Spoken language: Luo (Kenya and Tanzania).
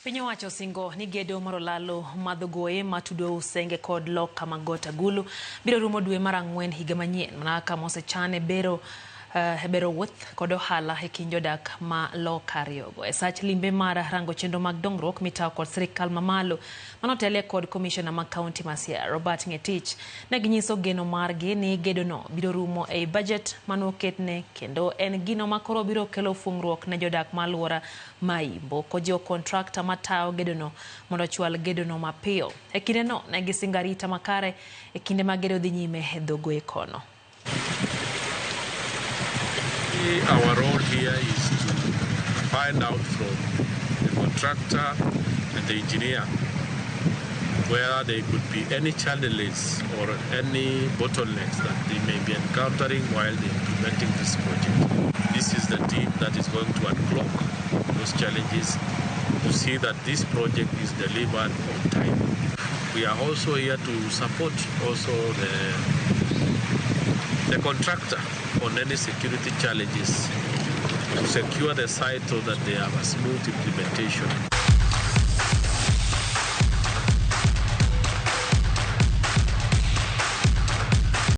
Piny owacho osingo ni gedo mar olalo madhogoye matudo Usenge kod loka mag Got Agulu biro rumo dwe mar ang'wen higa manyien mana kaka mosechan e bero e bero wuoth kod ohala e kind jodak ma loka ariyogo. E sach limbe mar rango chenro mag dongruok mitayo kod sirikal mamalo manotelie kod komishona ma kaunti ma Siaya Robert Ngetich ne ginyiso geno margi ni gedono biro rumo ei bajet manoketne kendo en gino makoro biro kelo fungruok ne jodak ma alwora ma Imbo kojiwo kontrakta matayo gedono mondo ochwal gedono mapiyo. E kindeno ne gisingo arita makare e kinde ma gedo dhi nyime e dho Goye kono. Our role here is to find out from the contractor and the engineer whether there could be any challenges or any bottlenecks that they may be encountering while they're implementing this project. This is the team that is going to unclock those challenges to see that this project is delivered on time. We are also here to support also the contractor on any security challenges to secure the site so that they have a smooth implementation.